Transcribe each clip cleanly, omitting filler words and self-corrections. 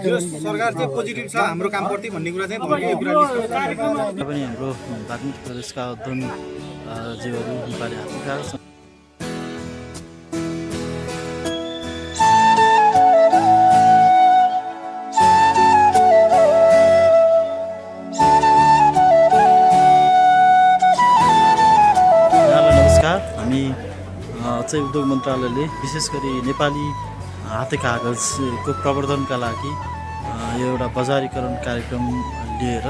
यो सरकार चाहिँ पोजिटिभ छ हाम्रो कामप्रति भन्ने कुरा चाहिँ पनि हाम्रो धार्मिक प्रदेशका उद्यमी जीवहरू नेपाली हातका छन्। हामी चाहिँ उद्योग मन्त्रालयले विशेष गरी नेपाली हाते कागजको प्रवर्धनका लागि यो एउटा बजारीकरण कार्यक्रम लिएर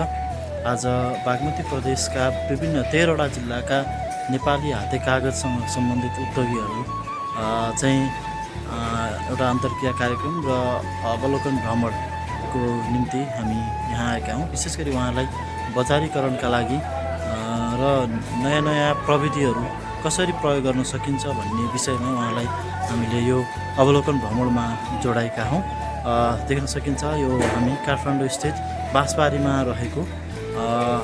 आज बागमती प्रदेशका विभिन्न 13वटा जिल्लाका नेपाली हाते कागजसँग सम्बन्धित उद्योगीहरू चाहिँ एउटा अन्तर्क्रिया कार्यक्रम र अवलोकन भ्रमणको निम्ति हामी यहाँ आएका हौँ। विशेष गरी उहाँलाई बजारीकरणका लागि र नयाँ नयाँ प्रविधिहरू कसरी प्रयोग गर्न सकिन्छ भन्ने विषयमा उहाँलाई हामीले यो अवलोकन भ्रमणमा जोडाएका हौँ। देख्न सकिन्छ यो हामी काठमाडौँ स्थित बाँसबारीमा रहेको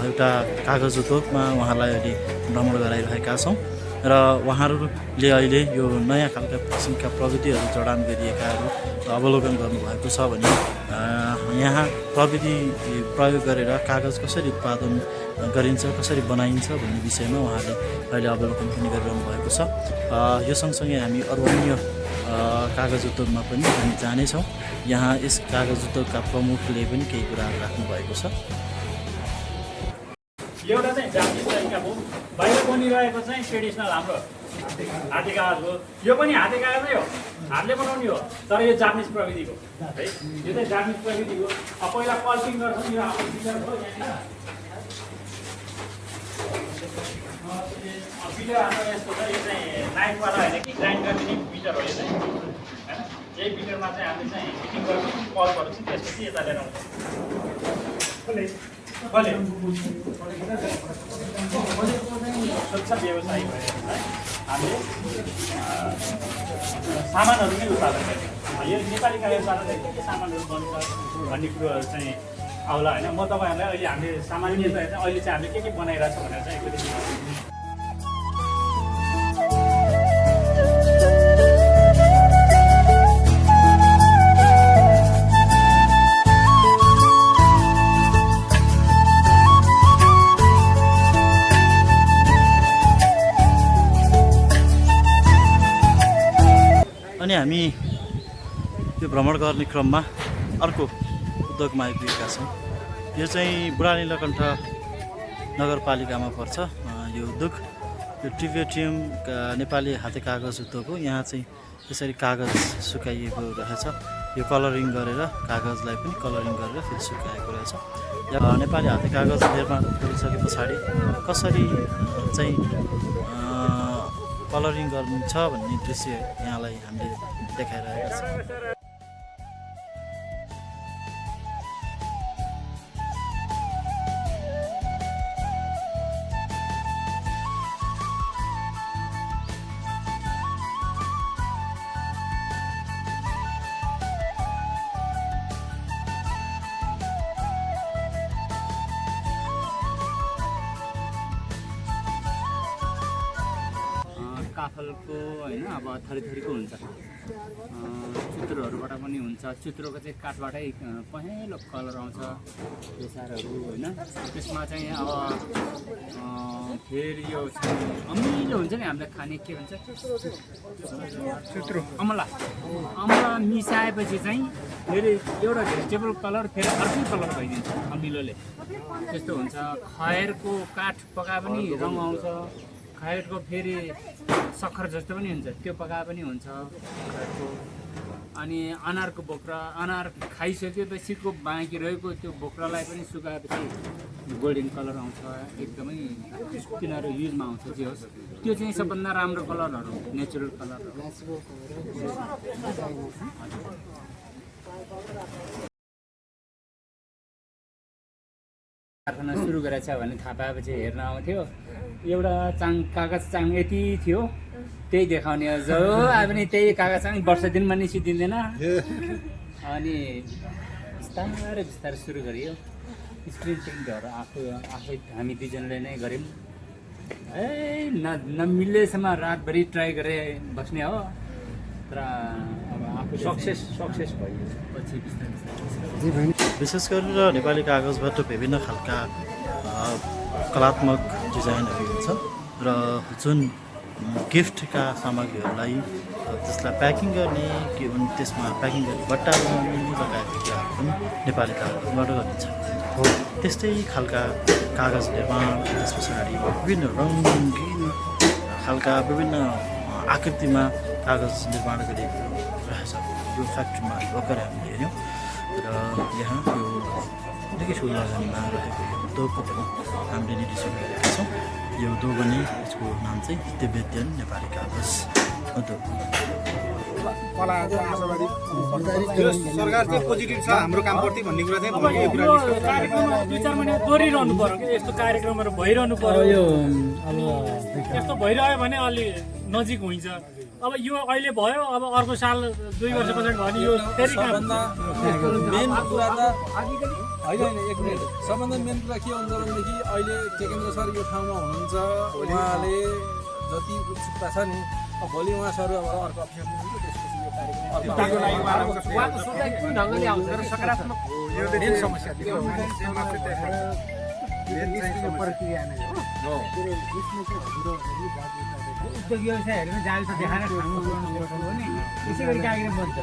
एउटा कागज उद्योगमा उहाँलाई अहिले भ्रमण गराइरहेका छौँ र उहाँहरूले अहिले यो नयाँ खालका किसिमका प्रविधिहरू जडान गरिएकाहरू अवलोकन गर्नुभएको छ भने यहाँ प्रविधि प्रयोग गरेर कागज कसरी उत्पादन गरिन्छ, कसरी बनाइन्छ भन्ने विषयमा उहाँले अहिले अवलोकन पनि गरिरहनु भएको छ। यो सँगसँगै हामी अरू अन्य कागज उद्योगमा पनि हामी जानेछौँ। यहाँ यस कागज उद्योगका प्रमुखले पनि केही कुराहरू राख्नुभएको छ। एउटा चाहिँ जापानिज तरिका हो, बाहिर बनिरहेको चाहिँ ट्रेडिसनल हाम्रो हाते कागज हो। यो पनि हाते कागजै हो, हातले बनाउने हो, तर यो जापानिज प्रविधिको है। यो चाहिँ जापानिज प्रविधि हो। अब पहिला पल्पिङ गर्छौँ, यो आफ्नो बिटर हो। बिटर हाम्रो यस्तो छ, यो चाहिँ नाइफवाला होइन कि ग्राइन्ड गर्ने बिटर हो। यो चाहिँ होइन, यही बिटरमा चाहिँ हामीले चाहिँ हिटिङ गर्छौँ, पल्पहरू चाहिँ त्यसपछि यता लिएर आउँछौँ। स्वच्छ व्यवसायी भएर है हामीले सामानहरू नै उत्पादन गर्ने। यो नेपाली कागजबाट के सामानहरू बन्छ भन्ने कुरोहरू चाहिँ आउला होइन। म तपाईँहरूलाई अहिले हामीले सामान्यतया चाहिँ अहिले चाहिँ हामीले के बनाइरहेको छ भनेर चाहिँ एकचोटि अनि हामी यो भ्रमण गर्ने क्रममा अर्को उद्योगमा आइपुगेका छौँ। यो चाहिँ बुढा नीलकण्ठ नगरपालिकामा पर्छ। यो उद्योग यो टिबेटियम नेपाली हाते कागज उद्योग हो। यहाँ चाहिँ यसरी कागज सुकाइएको रहेछ। यो कलरिङ गरेर कागजलाई पनि कलरिङ गरेर फेरि सुकाएको रहेछ। नेपाली हाते कागज निर्माण गरिसके पछाडि कसरी चाहिँ कलरिङ गर्नुहुन्छ भन्ने दृश्य यहाँलाई हामीले देखाइरहेका छौँ। काफलको होइन, अब थरीथरीको हुन्छ, चित्रहरूबाट पनि हुन्छ। चित्रको चाहिँ काठबाटै पहेँलो कलर आउँछ, पेसारहरू होइन। त्यसमा चाहिँ अब फेरि यो अमिलो हुन्छ नि, हामीले खाने के भन्छ अमला मिसाएपछि चाहिँ फेरि एउटा भेजिटेबल कलर फेरि अर्कै कलर भइदिन्छ अमिलोले। त्यस्तो हुन्छ। खयरको काठ पकाए पनि रङ आउँछ। खयरको फेरि सक्खर जस्तो पनि हुन्छ, त्यो पकाए पनि हुन्छ खयरको। अनि अनारको बोक्रा, अनार खाइसकेपछिको बाँकी रहेको त्यो बोक्रालाई पनि सुकाएपछि गोल्डन कलर आउँछ। एकदमै तिनीहरू युजमा आउँछ। जे होस् त्यो चाहिँ सबभन्दा राम्रो कलरहरू, नेचुरल कलरहरू। कारखाना सुरु गरेछ भने थाहा पाएपछि हेर्न आउँथ्यो। एउटा कागज चाङ यति थियो, त्यही देखाउने अझ पनि त्यही कागज चाङ वर्ष दिनमा निस्किदिँदैन। अनि बिस्तारै बिस्तारै सुरु गरियो। स्क्रिन प्रिन्टहरू आफै हामी दुईजनाले नै गऱ्यौँ। नमिल्लेसम्म रातभरि ट्राई गरेर बस्ने हो, तर अब आफू सक्सेस भयो। विशेष गरेर नेपाली कागजबाट विभिन्न खालका कलात्मक डिजाइनहरू हुन्छ र जुन गिफ्टका सामग्रीहरूलाई त्यसलाई प्याकिङ गर्ने के भन् त्यसमा प्याकिङ गर्ने बट्टा बनाउने लगायतका कुराहरू पनि नेपाली कागजबाट गरिन्छ त्यस्तै खालका कागज निर्माण त्यस पछाडि विभिन्न रङ्गीन खालका विभिन्न आकृतिमा कागज निर्माण गरिएको रहेछ यो फ्याक्ट्रीमा भर्खरै हामीले हेऱ्यौँ र यहाँ यो निकै ठुलो लगानीमा रहेको यो उद्योगको पनि हामीले निरीक्षण गरेका छौँ यो उद्योग भने यसको नाम चाहिँ तिब्बतीयन नेपाली कागज उद्योग सरकार चाहिँ पोजिटिभ छ हाम्रो कामप्रति भन्ने कुरा चाहिँ भन्यो। यो कुरा कार्यक्रममा 2-4 महिना दोहोरिरहनु पर्यो कि यस्तो कार्यक्रमहरू भइरहनु पर्यो। यस्तो भइरह्यो भने अलि नजिक हुन्छ। अब यो अहिले भयो, अब अर्को साल 2 वर्ष पछाडि भयो भने यो फेरि मेन कुरा त होइन एक मिनट सबभन्दा मेन कुरा के हुन्छ भनेदेखि अहिले टेकेन्द्र सर यो ठाउँमा हुनुहुन्छ, उहाँले जति उत्सुकता छ नि भोलि उहाँ सर अब अर्को अफिसर हुनुहुन्छ त्यसपछि यो उद्योग व्यवसायहरूमा जाल देखाएर त्यसै गरी कार्यक्रम बन्छ।